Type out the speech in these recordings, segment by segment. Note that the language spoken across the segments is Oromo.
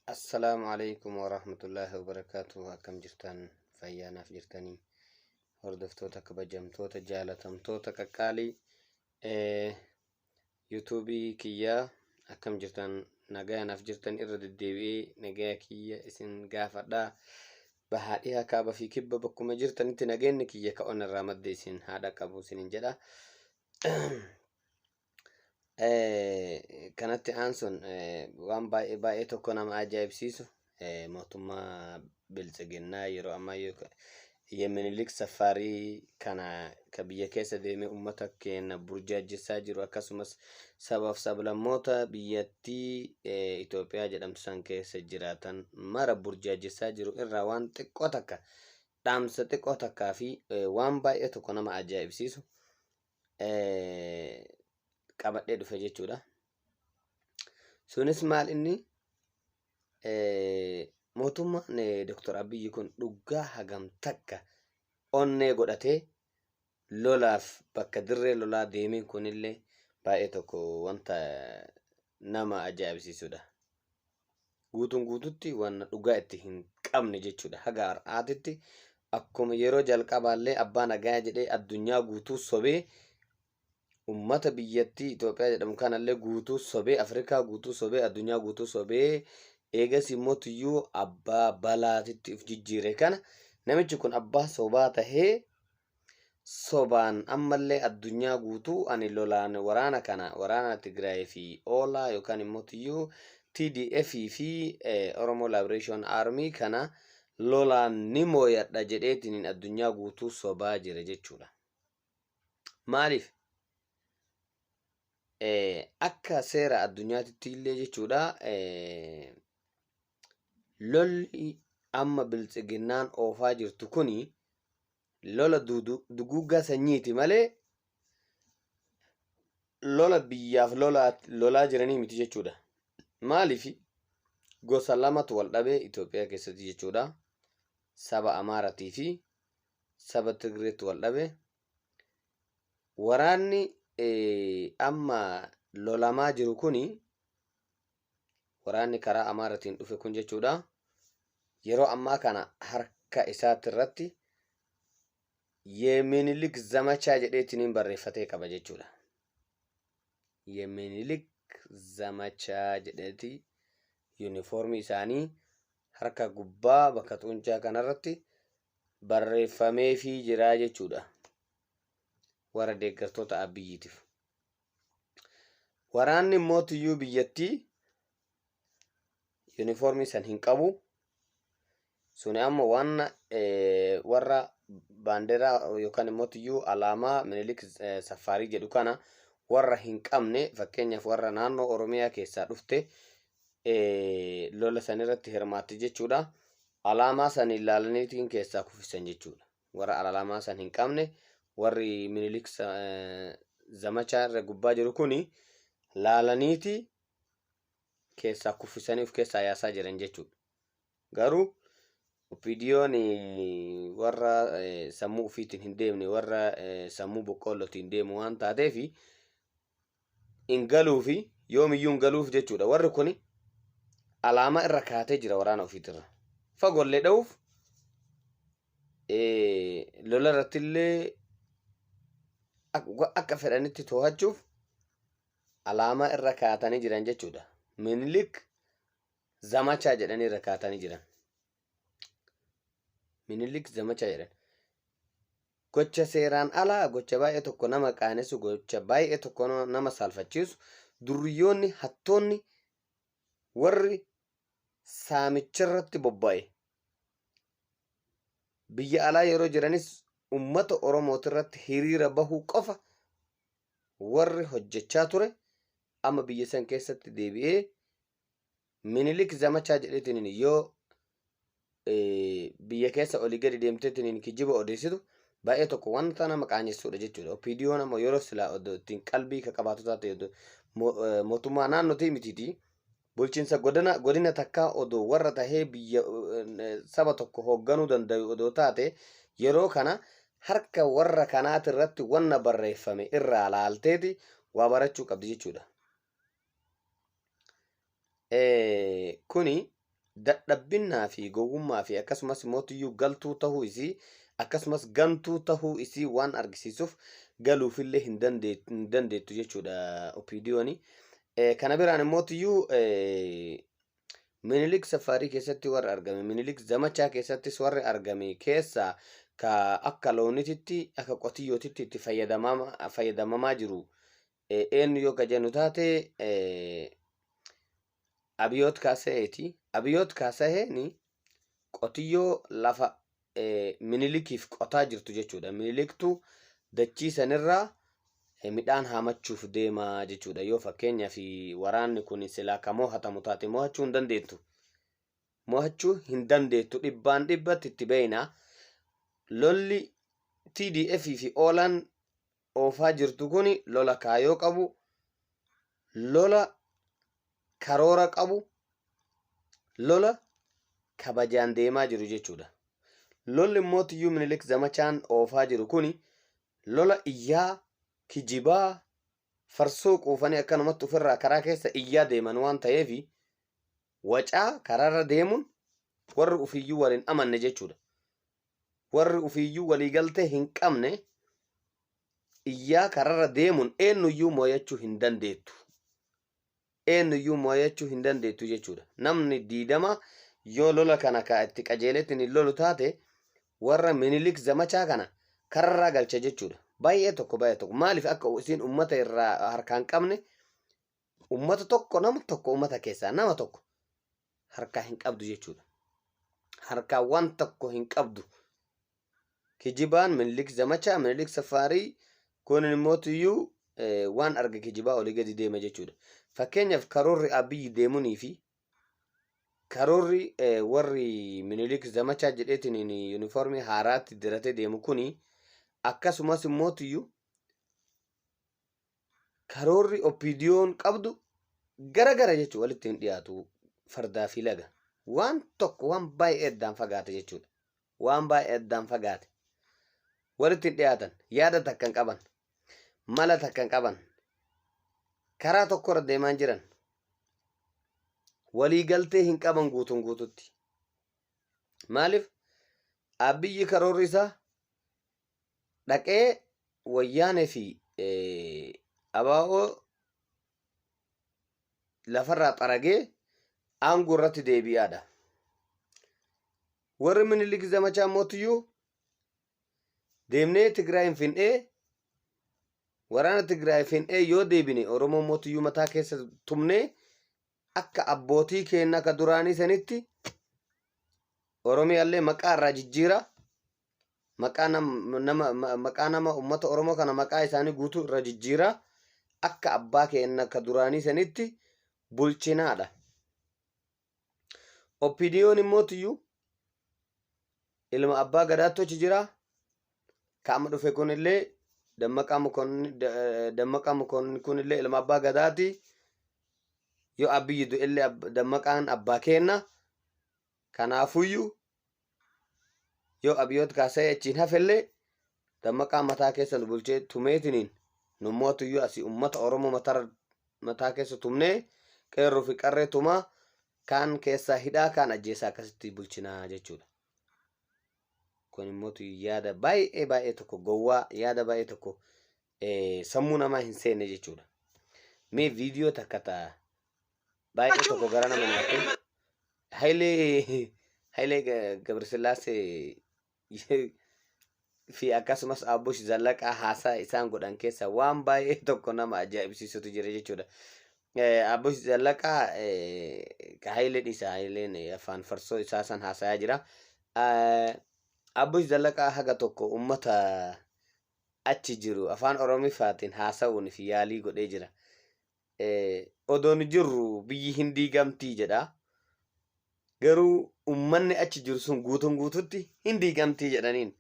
Assalaamu alaikum warahmatullaahi wabarakaatuh. Akkam jirtan? Fayyaa naaf jirtanii? Hordoftoota kabajamtoota jaalatamtoota qaqqaalii yuutuubii kiyyaa, akkam jirtan? Nagaya naaf jirtan? Irra deddeebi'ee nagaya kiyya isin gaafadha. Bahaa, dhihaa, kaaba fi kibba bakkuma jirtanitti nageenyi kiyya ka onnarraa madde isin haadha qabu isinin jedha. Kanatti aansuun waan baay'ee baay'ee tokko nama ajaa'ibsiisu, mootummaa biltsiginnaa yeroo ammaa Yemenilik safaarii kana ka biyya keessa deemee uummata keenya burjaajessaa jiru, akkasumas sabaaf sablammoota biyyattii Itoophiyaa jedhamtu san keessa jiraatan mara burjaajessaa jiru irraa waan xiqqoo takka, dhaamsa xiqqoo takkaa fi waan baay'ee tokko nama ajaa'ibsiisu qabadhee dhufe jechuudha. Sunis maal inni, mootummaan Dr. Abiyyi kun dhugaa hagam takka onnee godhatee lolaaf bakka dirree lolaa deemeen kunillee baay'ee tokko wanta nama ajaa'ibsiisudha. Guutuun guututti waan dhugaa itti hin qabne jechuudha. Haga har'aatitti akkuma yeroo jalqabaallee abbaa nagaa jedhee addunyaa guutuu sobee, ummata biyyattii Itoophiyaa jedhamu kanallee guutuu sobee, Afrikaa guutuu sobee, addunyaa guutuu sobee, eegas immoo tuyyuu abbaa balaatitti of jijjiire kana, namichi kun abbaa sobaa tahee sobaan ammallee addunyaa guutuu ani lolaan waraana kana, waraana Tigraay fi Oolaa yookaan immoo tuyyuu TDF fi Oromo Liberation Army kana lolaan ni mooyadha jedheetiin addunyaa guutuu sobaa jira jechuudha. Maaliif? Akka seera addunyaatitti illee jechuudha, lolli amma biltsiginnaan oofaa jirtu kuni lola duguuggaa sanyiiti malee lola biyyaaf lolaa jiranii miti jechuudha. Maaliif? Gosa lamatu wal dhabee Itoophiyaa keessatti jechuudha. Saba Amaaratii fi saba Tigreetu wal dhabe. Waraanni amma lolamaa jiru kuni, waraanni karaa Amaaratiin dhufe kun jechuudha. Yeroo ammaa kana harka isaatti irratti "Yeminilik zamachaa" jedheetiniin barreeffatee qaba jechuudha. "Yeminilik zamachaa" jedheeti yuunifoormii isaanii harka gubbaa bakka xuuncaa kanarratti barreeffameefii jira jechuudha. Warra deeggartoota Abiyyiitiif. Waraanni immoo tuyyuu biyyattii yuunifoormii san hin qabu. Suni amma waan warra baandeeraa yookaan immoo tuyyuu alaamaa Minilik safaarii jedhu kana warra hin qabne, fakkeenyaaf warra naannoo Oromiyaa keessaa dhufte lola san irratti hirmaatte jechuudha. Alaamaa san ilaalaniitiin keessaa kuffisan jechuudha. Warra alaamaa san hin qabne, warri Minilik zamachaa irra gubbaa jiru kuni laalaniiti keessaa kuffisanii of keessaa yaasaa jiran jechuudha. Garuu OPDOn warra sammuu ofiitiin hin deemne, warra sammuu boqqollootiin deemu waan taateef hin galuufi, yoomiyyuu hin galuuf jechuudha. Warri kuni alaamaa irra kaatee jira waraana ofiitirra. Fagollee dha'uuf, lola irrattillee akka fedhanitti to'achuuf alaamaa irra kaatanii jiran jechuudha. "Minilik zamachaa" jedhanii irra kaatanii jiran. "Minilik zamachaa" jedhan. Gocha seeraan alaa, gocha baay'ee tokko nama qaanessu, gocha baay'ee tokko nama saalfachiisu, durriyyoonni, hattoonni, warri saamicharratti bobba'e biyya alaa yeroo jiranis ummata Oromootirratti hiriira bahuu qofa warri hojjechaa ture, amma biyya san keessatti deebi'ee "Minilik zamachaa" jedheetiin yoo biyya keessa olii gadi deemteetiin kijiba odeessitu baay'ee tokko wanta nama qaanyessuudha jechuudha. OPDOn ammoo yeroo silaa odoo ittiin qalbii ka qabaatu taate, mootummaa naannootii mitiiti, bulchiinsa godina takkaa odoo warra tahee biyya saba tokko hoogganuu danda'u odoo taate, yeroo kana harka warra kanaati irratti wanna barreeffame irraa laalteeti waa barachuu qabdi jechuudha. Kuni Dadhabbinnaa fi gowwummaa fi akkasumas mootiyyuu galtuu tahuu isii akkasumas gantuu tahuu isii waan argisiisuuf galuufillee hin dandeettu jechuudha OPDOni. Kana biraan mootiyyuu Minilik Safaarii keessatti warri argame, Minilik Zamachaa keessattis warri argame keessaa ka akka loonititti akka qotiyyootitti itti fayyadamamaa jiru eenyu yoo ka jennu taate Abiyoot Kaasaheeti. Abiyoot Kaasaheeni qotiyyoo lafa Minilikiif qotaa jirtu jechuudha. Miniliktu dachii sanirraa midhaan haamachuuf deema jechuudha. Yoo fakkeenyaaf waraanni kun silaa ka moohatamu taate moohachuu hin dandeettu. Moohachuu hin dandeettu dhibbaan dhibbatti itti beeyna. Lolli TDF fi OLAn oofaa jirtu kun lola kaayoo qabu, lola karoora qabu, lola kabajaan deemaa jiru jechuudha. Lolli mootiyyuu Minilik Zamachaan oofaa jiru kun lola iyyaa, kijibaa, farsoo quufanii akkanumatti ofirraa karaa keessa iyyaa deeman waan ta'eef wacaa karaarra deemuun warri ofiiyyuu waliin amanne jechuudha. Warri ofiiyyuu waliigaltee hin qabne iyyaa karaarra deemuun eenyuyyuu mooyachuu hin dandeettu. Eenyuyyuu mooyachuu hin dandeettu jechuudha. Namni diidama yoo lola kana ka itti qajeeletti hin lolu taate warra Minilik Zamachaa kana kararraa galcha jechuudha. Baay'ee tokko baay'ee tokko maaliif akka isiin ummata irraa harkaa hin qabne, ummata tokko, nama tokko, ummata keessaa nama tokko harkaa hin qabdu jechuudha. Harkaa waan tokko hin qabdu. Kijibaan Minilik Zamachaa, Minilik Safaarii kun immootiyyuu waan arge kijibaa olii gadi deema jechuudha. Fakkeenyaaf karoorri Abiyyi deemunii fi karoorri warri Minilik Zamachaa jedheetiin yuunifoormii haaraatti diratee deemu kuni, akkasumas immootiyyuu karoorri OPDOn qabdu gara gara jechuudha, walitti hin dhiyaatu, fardaa fi laga. Waan tokko waan baay'ee addaan fagaate jechuudha. Waan baay'ee addaan fagaate. Walitti hin dhiyaatan, yaada takka hin qaban, mala takka hin qaban, karaa tokkorra deemaa hin jiran, walii galtee hin qaban guutuun guututti. Maaliif Abiyyi karoorri isaa dhaqee Wayyaanee fi ABO lafarraa xaragee aangoo irratti deebi'aadha. Warri Minilik Zamachaa mootiyyuu deemnee Tigraay hin fin'ee, waraana Tigraay fin'ee yoo deebine Oromoo mootiyyuu mataa keessa tumnee akka abbootii keenya akka duraanii sanitti Oromiyaallee maqaa irraa jijjiira, maqaa nama maqaa nama uummata Oromoo kana maqaa isaanii guutuu irra jijjiira, akka abbaa keenya akka duraanii sanitti bulchinaadha. OPDOn immootiyyuu ilma abbaa gadaatti achi jira. Ka amma dhufe kunillee Dammaqaa Mokonnin kunillee ilma abbaa gadaati. Yoo Abiyyi du'ellee Dammaqaan abbaa kenna. Kanaafuyyuu yoo Abiyoot Kaasee achiin hafellee Dammaqaa mataa keessa nu bulchee tumeetiniin nu mootuyyuu asii uummata Oromoo mataa keessa tumnee qeerroo fi qarree tumaa, kaan keessaa hidhaa, kaan ajjeesaa akkasitti bulchinaa jechuudha. Kun immoo yaada baay'ee baay'ee tokko gowwaa, yaada baay'ee tokko sammuu namaa hin seenne jechuudha. Mee viidiyoo takka ta'a baay'ee tokko gara nama nyaatu Hayilee Gabrasillaasee fi akkasumas Abbush Zallaqaa haasaa isaan godhan keessa waan baay'ee tokko nama ajaa'ibsiisutu jira jechuudha. Abbush Zallaqaa ka Hayilee dhiisa, Hayileen afaan farsoo isaa san haasayaa jira. Abbush Zallaqaa haga tokko ummata achi jiru afaan Oromifaatiin haasa'uun fi yaalii godhee jira. Odoon jirru biyyi hin diigamtii jedha. Garuu ummanni achi jiru sun guutuun guututti hin diigamtii jedhaniin.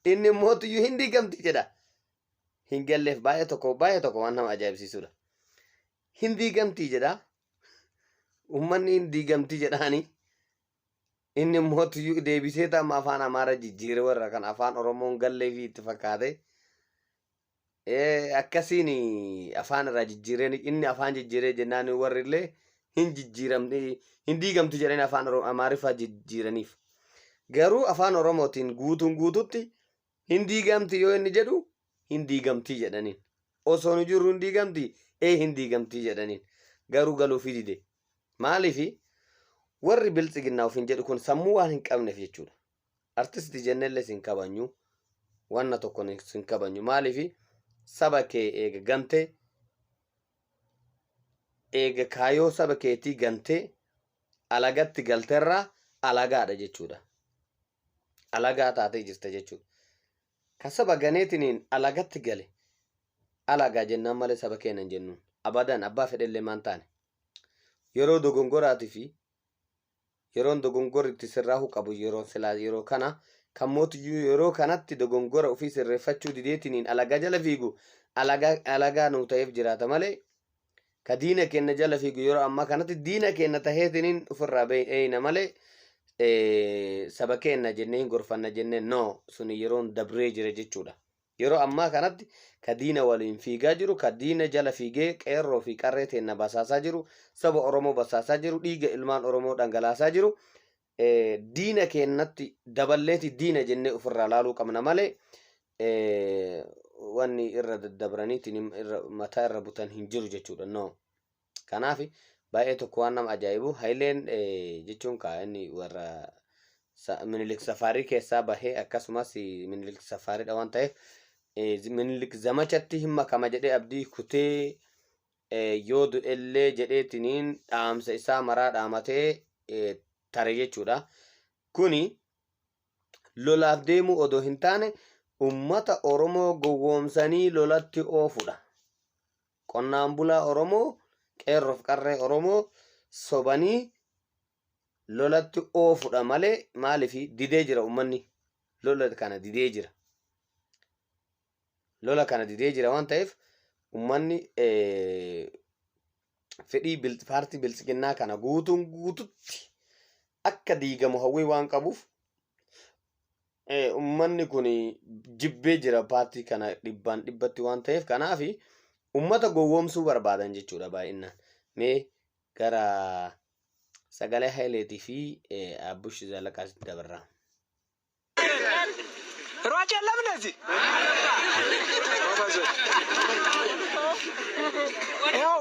Inni mootiyyuu hin diigamtii jedha. Hin galleef, baay'ee tokko baay'ee tokko waan nama ajaa'ibsiisudha. Hin diigamtii jedha. Ummanni hin diigamtii jedhaani. Inni mootiyyuu deebisee amma afaan Amaaraa jijjiire, warra kan afaan Oromoon galleefii itti fakkaate. Akkasiin afaan irraa jijjiireen, inni afaan jijjiiree jennaan warri illee Hin jijjiiramti, hin diigamtu jedhanii afaan Amaariffaa jijjiiraniif. Garuu afaan Oromootiin guutuun guututti hin diigamti yoo inni jedhu, hin diigamtii jedhaniin. Osoo nu jirru hin diigamti, ee hin diigamtii jedhaniin. Garuu galuufii dide. Maaliifi? Warri biltsiginnaa ofiin jedhu kun sammuu waan hin qabneef jechuudha. Artistii jennellee sin kabanyu, wanna tokko sin kabanyu. Maaliifi? Saba kee eega gantee, eega kaayoo saba keetii gantee alagatti galterraa alagaadha jechuudha. Alagaa taatee jirta jechuudha. Ka saba ganeetiniin alagatti gale alagaa jennaan malee saba keenya hin jennuun. Abadan abbaa fedhellee maan taane. Yeroo dogongoraatii fi yeroon dogongorri itti sirraahuu qabu yeroo silaa yeroo kana kan mootiyyuu yeroo kanatti dogongora ofii sirreeffachuu dideetiniin alagaa jala fiigu alagaa nuu ta'eef jiraata malee, ka diina keenya jala fiigu yeroo ammaa kanatti diina keenya taheetiniin ofirraa eeyna malee, saba keenya jennee hin gorfanna jennee, no, suni yeroon dabree jira jechuudha. Yeroo ammaa kanatti ka diina waliin fiigaa jiru, ka diina jala fiigee qeerroo fi qarree teenna basaasaa jiru, saba Oromoo basaasaa jiru, dhiiga ilmaan Oromoo dhangalaasaa jiru, diina keennatti daballeeti diina jennee ofirraa laaluu qabna malee, wanni irra daddabraniitiin irra mataa irra butan hin jiru jechuudha. No. Kanaaf baay'ee tokko waan nama ajaa'ibu, Hayileen jechuun kaa inni warra Minilik Safaarii keessaa bahee, akkasumas Minilik Safaariidha waan ta'eef, Minilik zamachatti hin makama jedhee abdii kutee, yoo du'ellee jedheetiniin dhaamsa isaa maraa dhaamatee tare jechuudha. Kuni lolaaf deemuu odoo hin taane, ummata Oromoo gowwoomsanii lolatti oofudha. Qonnaan bulaa Oromoo, qeerroof qarree Oromoo sobanii lolatti oofudha malee, maaliif didee jira ummanni? Lola kana didee jira. Lola kana didee jira waan ta'eef, ummanni fedhii paartii biltsiginnaa kana guutuun guututti akka diigamu hawwii waan qabuuf, ummanni kun jibbee jira paartii kana dhibbaan dhibbatti waan ta'eef, kanaaf ummata gowwoomsuu barbaadan jechuudha baay'inaan. Mee gara sagalee Hayileetii fi Abbush Zalaqaatti dabarra. ሯጭ የለም እንደዚህ ጎበዞች። ያው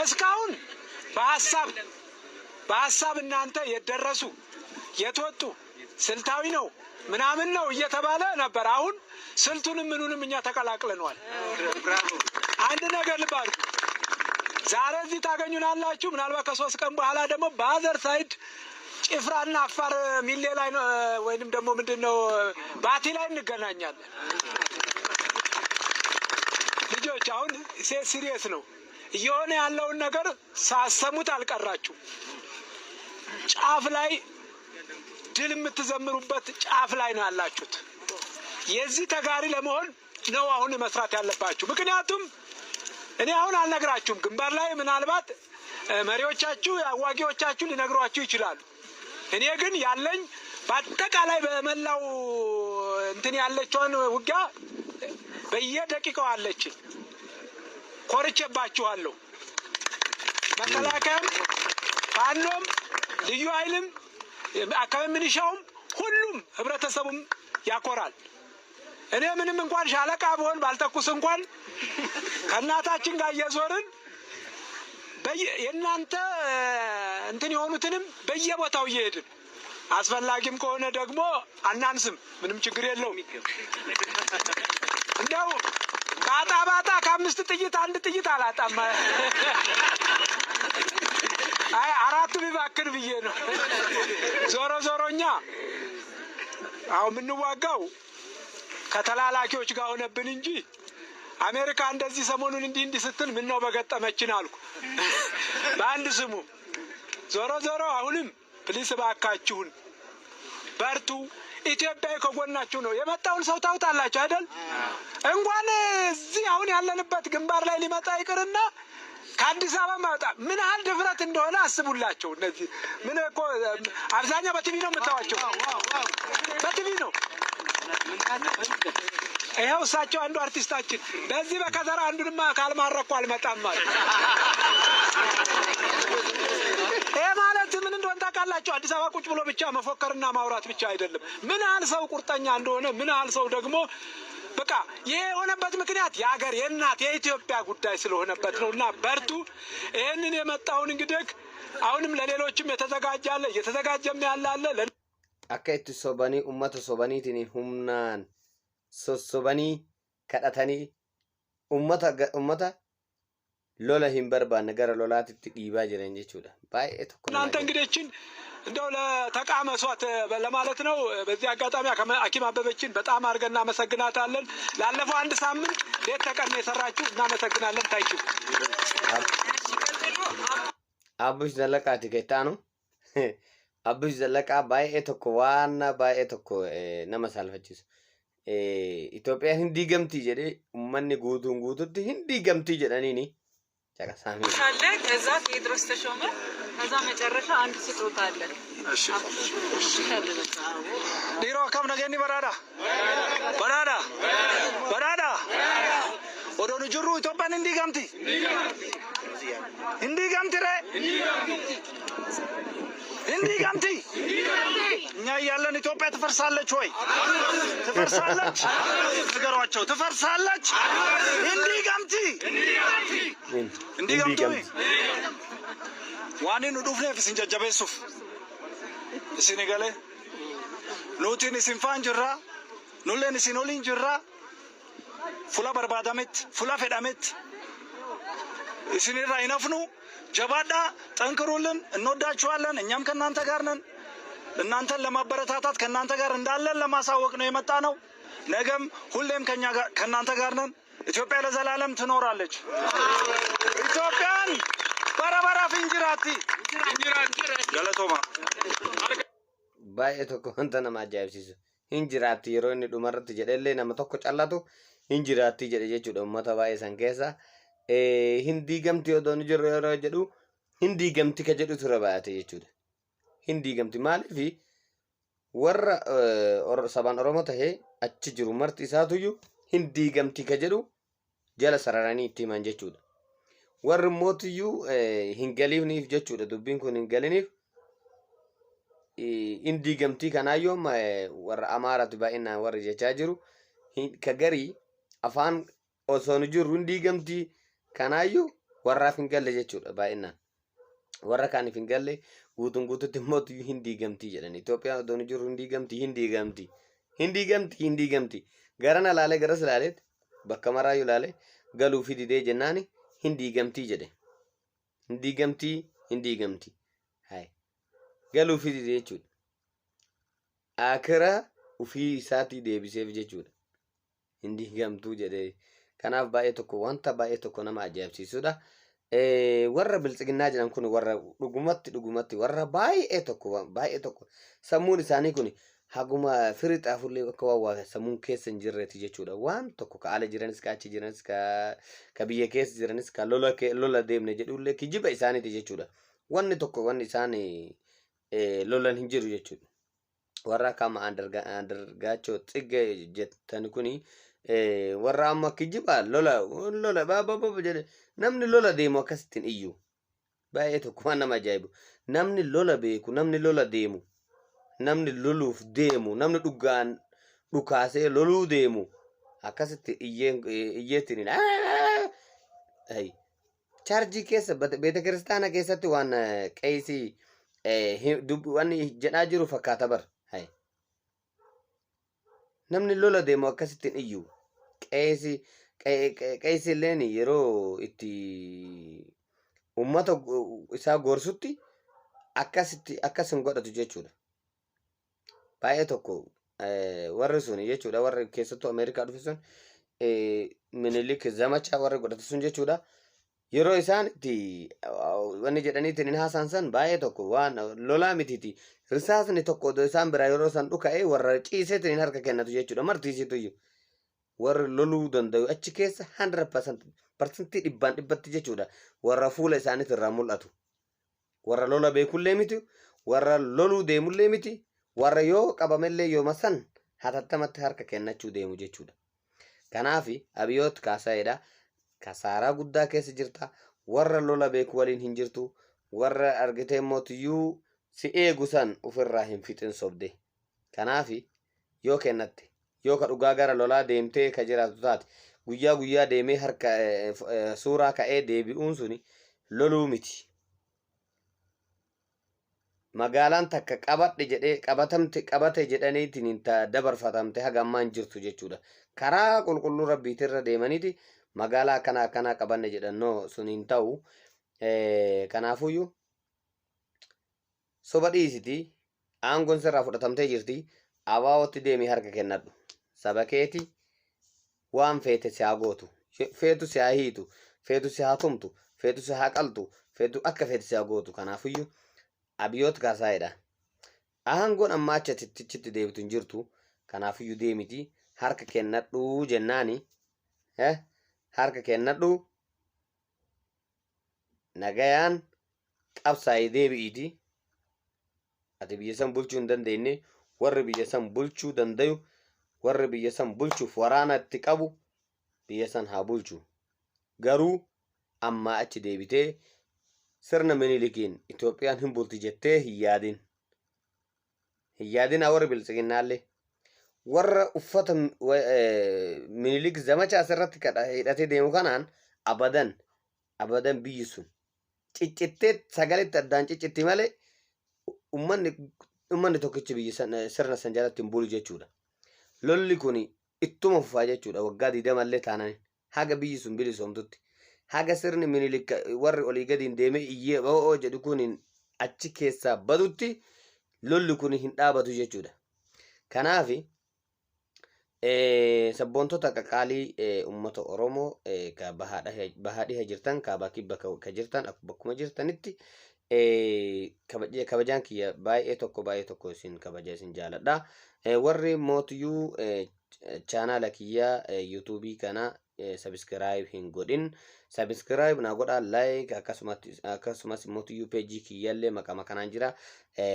እስካሁን በሀሳብ በሀሳብ እናንተ የት ደረሱ፣ የት ወጡ፣ ስልታዊ ነው ምናምን ነው እየተባለ ነበር። አሁን ስልቱንም ምኑንም እኛ ተቀላቅለነዋል። አንድ ነገር ልብ አድርጉ። ዛሬ እዚህ ታገኙናላችሁ። ምናልባት ከ3 ቀን በኋላ ደግሞ በ other side ጭፍራና አፋር ሚሌ ላይ ነው ወይንም ደግሞ ምንድን ነው ባቲ ላይ እንገናኛለን። ልጆች፣ አሁን serious ነው እየሆነ ያለውን ነገር ሳሰሙት አልቀራችሁ። ጫፍ ላይ ድል የምትዘምሩበት ጫፍ ላይ ነው ያላችሁት። የዚህ ተጋሪ ለመሆን ነው አሁን መስራት ያለባችሁ። ምክንያቱም እኔ አሁን አልነግራችሁም። ግንባር ላይ ምናልባት መሪዎቻችሁ፣ አዋጊዎቻችሁ ሊነግሯችሁ ይችላሉ። እኔ ግን ያለኝ በአጠቃላይ በመላው እንትን ያለችውን ውጊያ በየደቂቃው አለችኝ። ኮርቼባችኋለሁ። መከላከያም፣ ፋኖም፣ ልዩ ኃይልም፣ አካባቢ ሚሊሻውም፣ ሁሉም ህብረተሰቡም ያኮራል። እኔ ምንም እንኳን ሻለቃ ብሆን ባልተኩስ እንኳን ከእናታችን ጋር እየዞርን የእናንተ እንትን የሆኑትንም በየቦታው እየሄድን አስፈላጊም ከሆነ ደግሞ አናንስም። ምንም ችግር የለውም። እንደው ባጣ ባጣ ከአምስት ጥይት አንድ ጥይት አላጣም። አይ አራቱ ቢባክን ብዬ ነው። ዞሮ ዞሮ እኛ አሁን የምንዋጋው ከተላላኪዎች ጋር ሆነብን እንጂ፣ አሜሪካ እንደዚህ ሰሞኑን እንዲህ እንዲህ ስትል ምን ነው በገጠመችን አልኩ በአንድ ስሙ። ዞሮ ዞሮ አሁንም please እባካችሁን በርቱ። ኢትዮጵያዊ ከጎናችሁ ነው። የመጣውን ሰው ታውታላችሁ አይደል? እንኳን እዚህ አሁን ያለንበት ግንባር ላይ ሊመጣ ይቅርና ከአዲስ አበባ ማውጣ ምን ያህል ድፍረት እንደሆነ አስቡላቸው። እነዚህ ምን እኮ አብዛኛው በቲቪ ነው የምታዋቸው፣ በቲቪ ነው። ይኸው እሳቸው አንዱ አርቲስታችን በዚህ በከተራ አንዱንማ ካልማረኩ አልመጣም አሉ። ይሄ ማለት ምን እንደሆነ ታውቃላችሁ? አዲስ አበባ ቁጭ ብሎ ብቻ መፎከርና ማውራት ብቻ አይደለም። ምን ያህል ሰው ቁርጠኛ እንደሆነ፣ ምን ያህል ሰው ደግሞ በቃ ይሄ የሆነበት ምክንያት የሀገር የእናት የኢትዮጵያ ጉዳይ ስለሆነበት ነው። እና በርቱ። ይህንን የመጣውን እንግዲህ አሁንም ለሌሎችም የተዘጋጀ አለ፣ እየተዘጋጀም ያለ አለ። Akka itti sobanii ummata sobaniitiin humnaan sossobanii kadhatanii ummata lola hin barbaanne gara lolaatitti dhiibaa jiran jechuudha. Baay'ee tokko nama እናንተ ajaa'iba. እንግዲህ ይህችን እንደው ለተቃመሷት ለማለት ነው። በዚህ አጋጣሚ ሐኪም አበበችን በጣም አድርገን እናመሰግናታለን። ላለፈው አንድ ሳምንት ሌት ተቀን ነው የሰራችው። እናመሰግናለን። ታይችው Abbush Zallaqaati kan itti aanu. Abbush Zallaqaa baay'ee tokko waan baay'ee tokko nama saalfachiisu. Itoophiyaan hin diigamtii jedhee uummanni guutuun guututti hin diigamtii jedhaniini caqasaamee. አለ። ከዛ ቴዎድሮስ ተሾመ። ከዛ መጨረሻ አንድ ስጦታ አለ። Dhiiroo akkam nageenyi badhaadha? Badhaadha? Badhaadha? Odoo nu jirru Itoophiyaan hin diigamti? Hin diigamti ree? Hin diigamti? እኛ እያለን ኢትዮጵያ ትፈርሳለች ወይ? ትፈርሳለች? ንገሯቸው፣ ትፈርሳለች? Hin diigamti? Hin Hin diigamtu? diigamti. Waan nu dhufneef isin jajjabeessuuf. Isin galee nutiin isin faan jirra, nulleen isin oliin jirra. Fula barbaadametti, fula fedhametti isinirraa hin hafnu. Jabaadhaa, ጠንክሩልን። እንወዳችኋለን። እኛም ከእናንተ ጋር ነን። እናንተን ለማበረታታት ከእናንተ ጋር እንዳለን ለማሳወቅ ነው የመጣ ነው። ነገም ሁሌም ከኛ ጋር ከእናንተ ጋር ነን። ኢትዮጵያ ለዘላለም ትኖራለች። Itoophiyaan bara baraaf hin jiraatti. Galatoomaa. Baay'ee tokko wanta nama ajaa'ibsiisu. Hin jiraatti yeroo inni dhumarratti jedhellee nama tokko callatu hin jiraatti jedhe jechuudha uummata baay'ee san keessa. Hin diigamti odoo nu jirru yeroo jedhu hin diigamti ka jedhu ture baay'ate jechuudha. Hin diigamti maaliifi warra sabaan Oromoo tahee achi jiru marti isaatuyyuu hin diigamti ka jedhu jala sararanii itti himan jechuudha. Warri mootiyyuu hin galiifniif jechuudha, dubbiin kun hin galiniif hin diigamtii kanaayyuu amma warra Amaaraatu baay'inaan warri jechaa jiru ka garii afaan osoo nu jirru hin diigamtii kanaayyuu warraaf hin galle jechuudha baay'inaan. Warra kaaniif hin galle guutuun guututti mootiyyuu hin diigamtii jedhan. Itoophiyaan osoo nu jirru hin diigamtii, hin diigamtii, hin diigamtii, hin diigamtii. Garana laalee garas laaleet bakka maraayyuu laalee galuu fi didee jennaani hin diigamtii jedhe. Hin diigamtii, hin diigamtii. Hai. Galuu fi didee jechuudha. Akira ufii isaatii deebiseef jechuudha. Hin diigamtuu jedhee. Kanaaf baay'ee tokko wanta baay'ee tokko nama ajaa'ibsiisudha. Warra biltsiginnaa jedhan kun warra dhugumatti dhugumatti warra baay'ee tokko baay'ee tokko sammuun isaanii kun haguma firii xaafullee akka waan waa sammuun keessa hin jirreeti jechuudha. Waan tokko ka ala jiranis, ka achi jiranis, ka biyya keessa jiranis, ka lola deemne jedhullee kijiba isaaniiti jechuudha. Wanni tokko wanni isaan lolan hin jiru jechuudha. Warra akka amma Andargaachoo Tsiggee jettan kuni warra amma kijiba lola lola baaba jedhe. Namni lola deemu akkasittiin iyyu. Baay'ee tokko waan nama ajaa'ibu. Namni lola beeku, namni lola deemu, namni loluuf deemu, namni dhugaan dhukaasee loluu deemu akkasitti iyyeettiin chaarjii keessa beeta kiristaana keessatti waan qeesii wanni jedhaa jiru fakkaata bar. Namni lola deemu akkasittiin iyyu. Qeesii qeesiilleen yeroo itti ummata isaa gorsutti akkasitti akkas hin godhatu jechuudha. Baay'ee tokko warri sun jechuudha, warri keessattuu Ameerikaa dhufe sun, Minilik zamachaa warri godhatu sun jechuudha. Yeroo isaan itti wanni jedhaniitiin hin haasaan san baay'ee tokko waan lolaa mitiiti. Risaasni tokko odoo isaan biraa yeroo san dhuka'ee warra ciiseetiin hin harka kennatu jechuudha. Martiisitu iyyuu. Warri loluu danda'u achi keessa 100% parsantii dhibbaan dhibbatti jechuudha. Warra fuula isaaniitti irraa mul'atu. Warra lola beekullee miti. Warra loluu deemullee miti. Warra yoo qabamellee yooma san hatattamatti harka kennachuu deemu jechuudha. Kanaaf Abiyoot Kaasaayedha. Kasaaraa guddaa keessa jirta. Warra lola beeku waliin hin jirtu. Warra argitee mootiyyuu si eegu san ofirraa hin fixin sobde. Kanaaf yoo kennatte, yoo ka dhugaa gara lolaa deemtee ka jiraatu taate, guyyaa guyyaa deemee harka suuraa ka'ee deebi'uun suni loluu miti. Magaalaan takka qabadhe jedhee qabatamte qabate jedhaniitiin hin dabarfatamte haga ammaa hin jirtu jechuudha. Karaa qulqulluu rabbiitirra deemaniiti magaalaa akkanaa akkanaa qabanne jedhannoo sun hin ta'u. Kanaafuyyuu soba dhiisiti, aangoon sirraa fudhatamtee jirti, abaa'ootti deemii harka kennadhu. Saba keeti waan feete si haa gootu, feetu si haa hiitu, feetu si haa tumtu, feetu si haa qaltu, feetu akka feete si haa gootu. Kanaafuyyuu Abiyoot Kaasaayedha. Aangoon amma achi achitti deebitu hin jirtu. Kanaafuyyuu deemiti harka kennadhu jennaani. Harka kennadhu, nagayaan qabsaa'ee deebi'iiti. Ati biyya san bulchuu hin dandeenye. Warri biyya san bulchuu dandayu, warri biyya san bulchuuf waraana itti qabu biyya san haa bulchu. Garuu ammaa achi deebitee sirna Minilikiin Itoophiyaan hin bulti jettee hin yaadin. Hin yaadin. Warri biltsiginnaallee warra uffata Minilik zamacha asirratti hidhatee deemu kanaan abadan abadan biyyi sun ciccittee sagaletti addaan ciccitti malee ummanni tokkichi biyya sirna san jalatti hin bulu jechuudha. Lolli kun ittuma fufaa jechuudha waggaa 20llee taanaan, haga biyyi sun bilisoomtutti. Haga sirni Minilik warri olii gadiin deemee iyyee o'oo jedhu kun achi keessaa badutti lolli kun hin dhaabatu jechuudha. Kanaaf sabboontota qaqaalii uummata Oromoo ka bahaa dhiha jirtan, kaabaa kibba ka jirtan, bakkuma jirtanitti kabajaan kiyya baay'ee tokko baay'ee tokko isin kabaja, isin jaaladha. Warri mootiyyuu chaanaala kiyya yuutuubii kana subscribe hin godhin, subscribe naa godhaa, like, akkasumas mootiyyuu peejii kiyyallee maqama kanaan jira,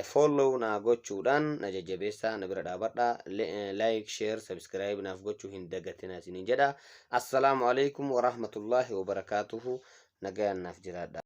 follow naa gochuudhaan na jajjabeessaa, na bira dhaabadha. Like, share, subscribe naaf gochuu hin dagatina isiniin jedha. Assalaamu alaikum warahmatullaahi wabarakaatuhu. Nagayaan naaf jiraadha.